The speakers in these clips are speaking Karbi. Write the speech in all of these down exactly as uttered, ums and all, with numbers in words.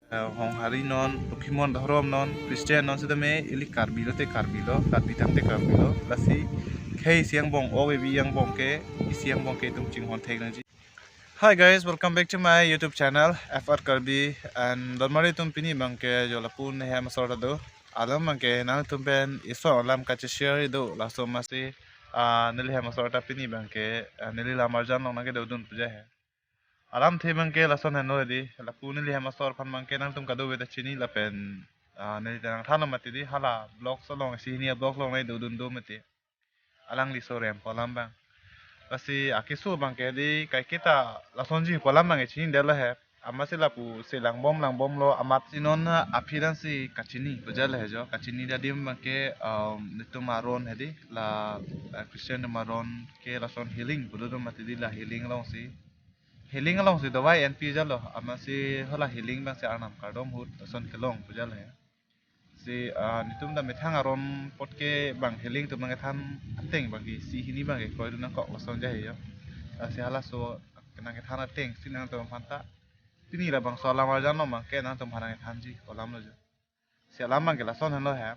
Eh, Honghari non, Lokhimon Dhorom non, Christian non sitame ili Karbi lote Karbi lo, Karbi tangte Karbi lo. Lasi khei isi angbong, o baby angbong ke, isi angbong ke itum chinghon thek nangji. Hi guys, welcome back to my YouTube channel, F R Karbi, and donmari atum, pini abangke jo lapu neli hem asor ta do. Alam abangke nangtum pen ison alam kacheshare do, laso amatsi, ah, neli hem asor ta pini abangke, ah, neli la Marjan along nangkedodun puja he. Alamthe abangke lason heno di, lapu neli hem asor aphan abangke nangtum kadokave ta chini lapen, ah, neli ta nangthanlo mati di, hala vlogs along, isi hini vlogs along nangkedodun do mati. Alangli so rem pu alam abang. Lasi akeso abangke di kaiketa lasonji pu alam abangke chinidetlo he. Amatsi lapu si langbom langbomlo, amatsi non aphi dan si kachini puja le he jo. Kachini adim abangke, um, netum aron he di, la, uh, Christian atum aron ke lason healing pulo do mati di, la healing alongsi. Healing alongsi dawai enpi jalo, amatsi hala healing abangsi arnam kardom ahut lason kelong puja le he. Si, ah, netum ta methang aron apot ke bang healing atum nangkethan ateng abangke isi hini abangke kroidun nangkok lason ja he jo. Ah, si halaso nangkethan ateng si nangtum aphan ta pini labangso alam arjan along abangke nangtum aphan nangkethanji pu alam lo jo. Si alam abangke lason heno he.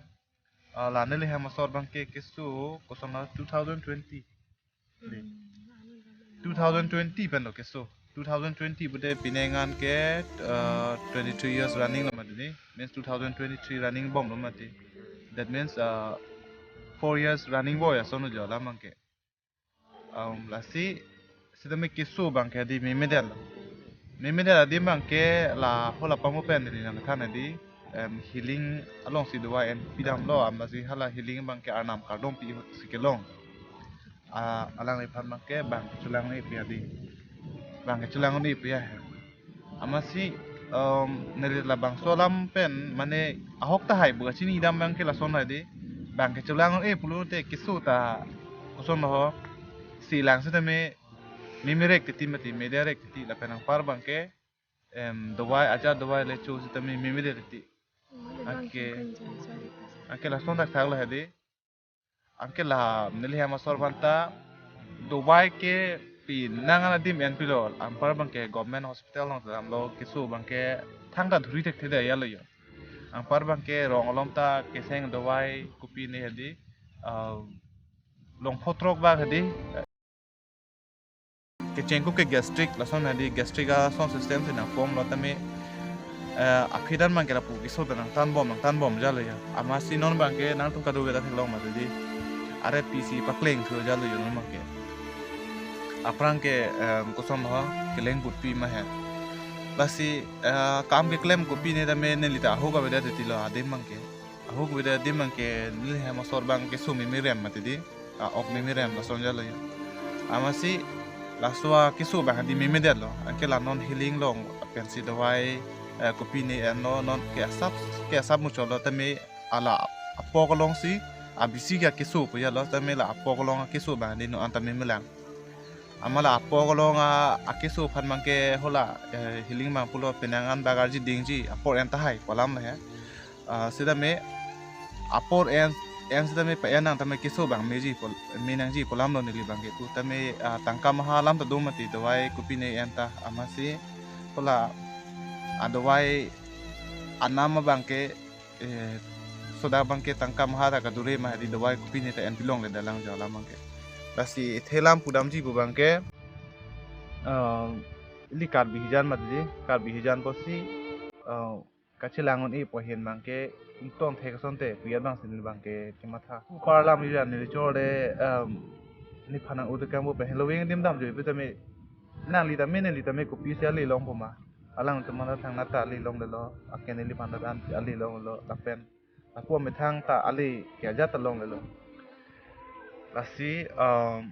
Ah, la neli hem asor abangke keso kosonlo two thousand twenty. Two thousand twenty pen lo keso. Two thousand twenty pute pini angan ke, uh, twenty-three years running lo mati di. Means two thousand twenty-three running bomlo mati. That means, uh, four years running boy ason jo alam abangke. Um, lasi sitame keso abangke di memedet lo. Memedet adim abangke la hala pamu pen di nangthan di, em, healing alongsi dawai enpi damlo, amatsi hala healing abangke arnam kardom pi ahut si kelong. Ah, alangliphan abangke bang kechelang ni pi adi. Bang kechelang ni pi ya. Amatsi, em, neli labangso alam pen mane ahok tahai bu kachini dam abangke lason hai di. Bang kechelang ni pulote keso ta kosonlo ho. Si lang sitame memerek titi mati, memerek titi lapen anpar abangke, em, dawai, ajat dawai le cho sitame memedet titi. Anke, anke lason thakthak lo he di. Anke la neli hem asor aphan ta dawai ke pinang an adim enpilo, anpar abangke government hospital along damlo, keso abangke thangta dhuri thekthe de ya lo jo. Anpar abangke rong alom ta keseng dawai kopine he di, ah, longpho throk bak he di. Kechengkup ke gastric, lason he di gastric ason system si nangpomlo tame, eh, aphi dan abangke lapu keso ta nangthanbom, nangthanbom jalo ya. Amatsi non abangke nangtum kadokave ta theklong mati di. Are pisi pakleng thu jalo ya non abangke. Aphrang ke, em, kosonlo ho, keleng putpi ma he. Lasi, eh, kam keklem kopine tame neli ta ahok avedet titilo adim abangke. Ahok avedet adim abangke neli hem asor abangke keso memerem mati di. Ah, ok memerem lason jalo ya. Amatsi laso akeso abang di memedetlo. Anke la non healing along pensi dawai, eh, kopine enlo, non ke asap, ke asap muchotlo tame hala apok alongsi, abisi ke akeso pu jalo tame la apok along akeso abang di non anta memelang. Amat la apok along a, akeso aphan abangke hala, eh, healing abang pulo penang an bak arji dingji, apor en tahai pu alam lo he. Ah, sitame apor en, en sitame pa-en nang tame keso abang meji pu, menangji pu alam lo neli abangke pu tame, ah, tangka maha alam ta do mati dawai kopine en ta, amatsi hala adawai anam abangke, eh, soda abangke tangka maha ta kadure ma he di, dawai kopine ta enpi longledet lang jo alam abangke. Lasi thelam pudamji pu abangke, ah, ili Karbi hijan mati di, Karbi hijan pusi, ah, kachelang un-e pu ahin abangke ingtong thek asonte pu abangsi neli abangke kematha. Parlam ira neli chor de, em, nephan nang-utukang pu pen helo wing dim damjoi pu tame nangli tame neli tame kopisi ale long pu ma. Alangtum aphan ta thangnat ta ale longlelo. Anke neliphan ta an ale longlelo. Lapen lapu amethang ta ale ke ajat ta longlelo. Lasi, em,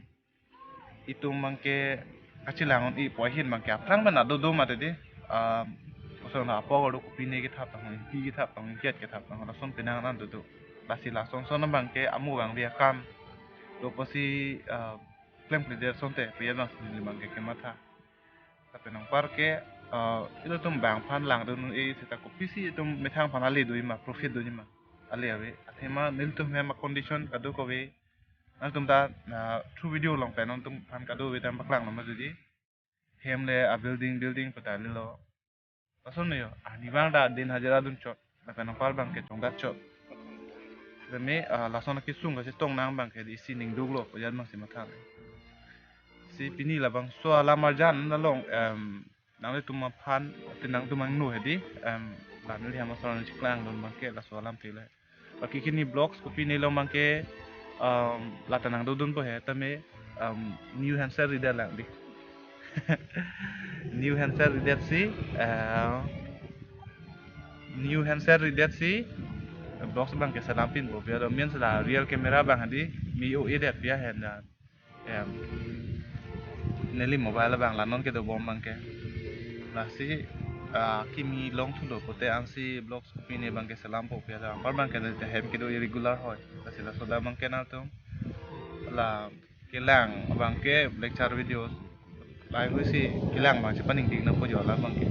itum abangke kachelang un-e pu ahin abangke aphrang pen ado do mati di, ah, kosonlo apok arlo kopine kethap tang, ingti kethap tang, ingket kethap tang, lason penang an do do. Lasi lason son abangke amu abang bi akam do pusi, ah, klemkledet asonte pu abangsi neli abangke kematha. Lapen anpar ke, ah, ilitum bang aphan langdun un-e seta kopisi itum methang aphan ale doji ma, profit doji ma, ale ave. Athema nelitum hem acondition kadokave nangtum ta, ah, through video along pen nangtum aphan kadokave ta paklang lo ma jodi. Hem le a building, building pu ta lelo. Lason yo, arnivang ta din hajira dunchot. Lapen anpar abangke chongdatchot. Tame, ah, lason akesung kachetong nang abangke di isi ningduklo, pu ajat abangsi matha. Si pini labangso alam arjan along, em, nanglitum aphan, te nangtum angno hedi, em, la neli hem asor nangcheklangdun abangke laso alam tile. Baki kini vlogs kopine along abangke, em, la ta nangdodunpo he, tame, em, new handset ridet lang di. New handset ridet si, eh, new handset ridet si, vlogs abangke selam pinpo, biar means la real camera abang hedi, mi o edet biar hen dan. Em, neli mobile abang la non kedobom abangke. Lasi, ah, kimi longthulo pute ansi vlogs kopine abangke selampo pu ajat. Anpar abangke neli hem kedo irregular hoi. Lasi laso da abangke nangtum la kelang abangke lecture videos. Lahai hui si kelang abang chepaningding nangpo jo alam abangke.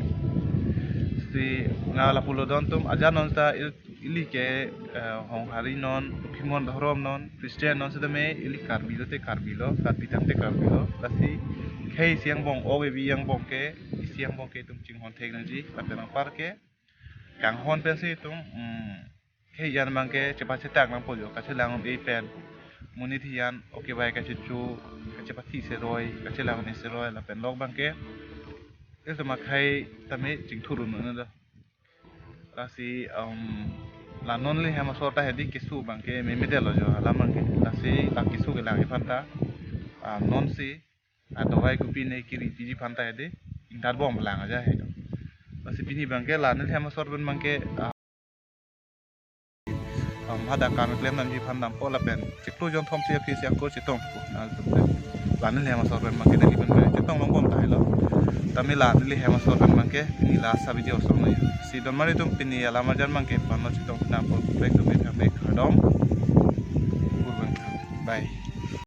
Si nga lapulo don atum ajat non ta il- ili ke, eh, Honghari non, Lokhimon dhorom non, Christian non setame ili Karbi lote Karbi lo, Karbi tangte Karbi lo. Lasi khei isi angbong, o evi angbong ke, isi angbong ke itum chinghon thek nangji, lapen anpar ke kanghon pensi itum, mm, khei jan abangke chepachetak nangpo jo, kachelang un-e pen. Monit hijan, okay bai kachecho, kachepathi seroi, kachelang un-e seroi, lapen lok abangke ilitum akhei tame chingthur un-e do. Lasi, um, la non neli hem asor ta hedi keso abangke memedetlo jo alam abangke. Lasi la keso kelang aphan ta, ah, non si, ah, dawai kopine kiri piji aphan ta hedi ingdarbom lang aja he do. Lasi pini abangke la neli hem asor pen abangke, ah, um, hadak kam keklem nangji aphan dampo lapen chiklo jon thom si aphi si angkur chetongpo. Na, la neli hem asor pen abangke neli pen chetong longbom tahai lo. Tame la neli hem asor pen abangke pini la asa video asor nai. Si don mari atum pini alam arjan abangke pano chetong nangpo, pek tum thang mek kardom. Kurban. Bye.